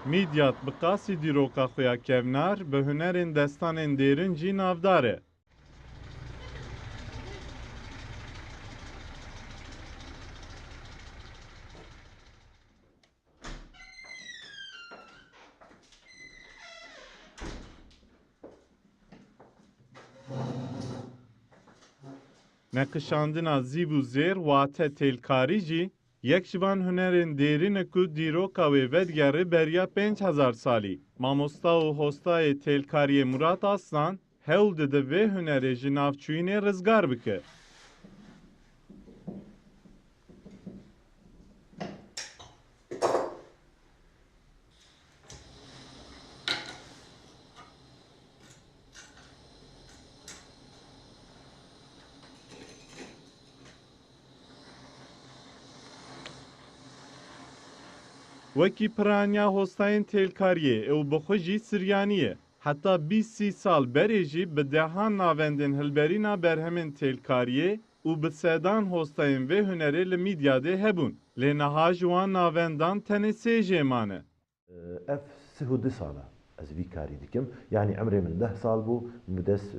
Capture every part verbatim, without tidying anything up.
Midyat bi qasî dîroka xwe ya kevnar, bi hunerên destanên dêrin jî navdar e. Neqişandina zîv û zêr, wate têlkarî jî yek ji van hunerên dêrîn e ku dîroka wê vedigerê beriya pênc hezar salî. Mamosta û hostayê têlkariyê Murat Aslan hewl dide vê hunerê ji navçûyînê rizgar bike. Wekî piraniya hostayên têlkariyê ew bi xwe jî Siryanî ye. Heta bîst sî sal berê jî bi dehan navendên hilberîna berhemên têlkariyê û bi sedan hostayên vê hunerê li Mîdyadê hebûn. Lê niha ji wan navendan tenê sê jê mane. Ev sih û du sal e ez vî karî dikim. Yanî emrê min deh sal bû, min bi dest, e,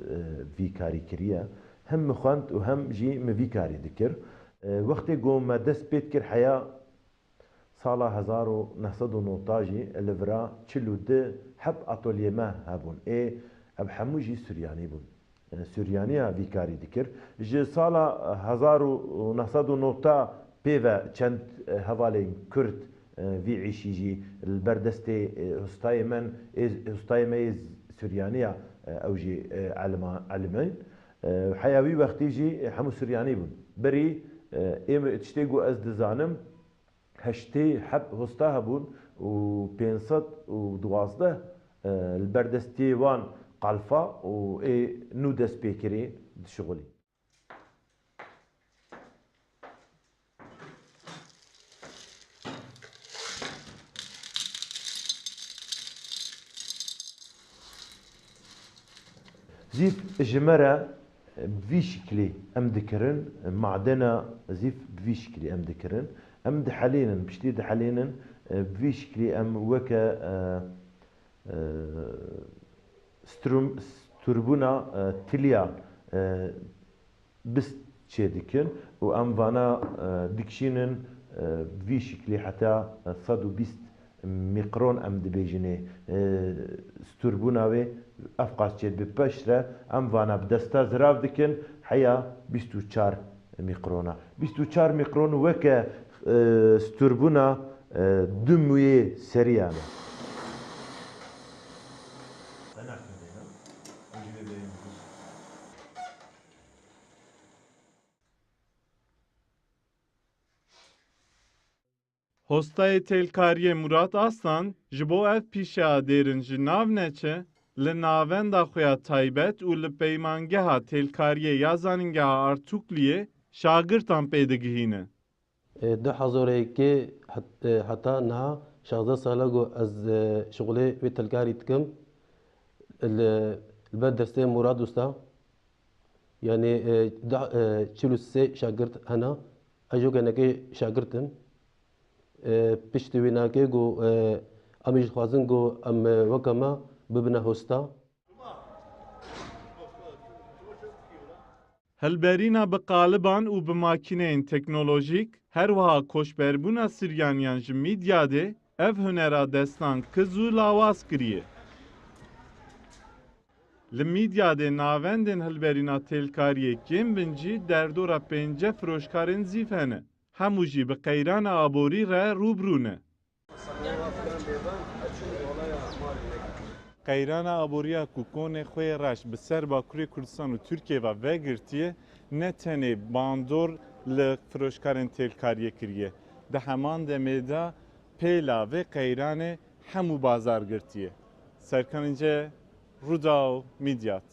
vî karî kiriye. Hem min xwend û hem jî min vî karî dikir. E, wextê ku me dest pê dikir heya sala hezar û neh sed û newta jî li vira çil û du heb atolyê me hebûn. Ê, ev hemû jî Suryanî bûn. E, Suryaniya vî karî dikir. Ji sala hezar û neh sed û newta pê ve çend, e, hevalên Kurd, e, vî îşî jî li ber destê, e, ustayê me, ê, ustayê me yê Suryaniya, e, ew jî, e, elima-, elimîn. E, heya wî wextî jî, e, hemû Suryanî bûn. Berî, e, ê min tiştê ku ez dizanim, heştê heb hosta hebûn û pênc sed û duwazdeh, e, li ber destê wan qalfa û ê nû dest pê kirê dişixulî. Zîv ji me re bi vî şiklî em dikirin, madena zîv bi vî şiklî em dikirin. Em dihelînin, piştî dihelînin, bi vî şiklî em weke, e, e, strum-, stûrbûna, e, tiliya, e, bist çêdikin û em vana, e, dikişînin, e, vî şiklî heta, e, sed û bîst mîkron em dibêjinê, e, stûrbûna wê ev qas çêdibe. Peş re em vana bi desta zirav dikin, heya bîst û çar mîkrona. Bîst û çar mîkron weke, e, stûrbûna, e, du mûyê seriyan e. Hostayê têlkariyê Murat Aslan ji bo ev pîşeya dêrin ji nav neçe, li navenda xwe ya taybet û li peymangeha têlkariyê ya Zanîngeha Artukliyê şagirtan pê digihîne. E, du hezar û yekê het-, e, heta niha şazdeh sala ku ez, e, şixulê wê têlkarî dikim. Li, li ber destê Murad Usta, yanî, e, da, e, çil û sê şagirt hene. Ez jî weke hinekê şagirt im. E, piştî wî nake ku, e, em jî dixwazin ku em, e, weke me bibine hosta. Hilberîna bi qaliban û bi makîneyên teknolojîk, her wiha koçberbûna Siryaniyan ji Mîdyadê, ev hunera destan kiz û lawaz kiriye. Li Mîdyadê navendên hilberîna têlkariyê kêm bin jî derdora pênceh firoşkarên zîv hene. Hemû jî bi qeyrana aborî re rû bi rû ne. Qeyrana aboriya ku konê xwe yê reş bi ser Bakurê Kurdistan û Tirkiyê ve vegirtiye, ne tenê bandor li firoşkarên têlkariyê kiriye. Di heman demê de pêla vê qeyranê hemû bazar girtiye. Serkan Înce, Rûdaw, Mîdyat.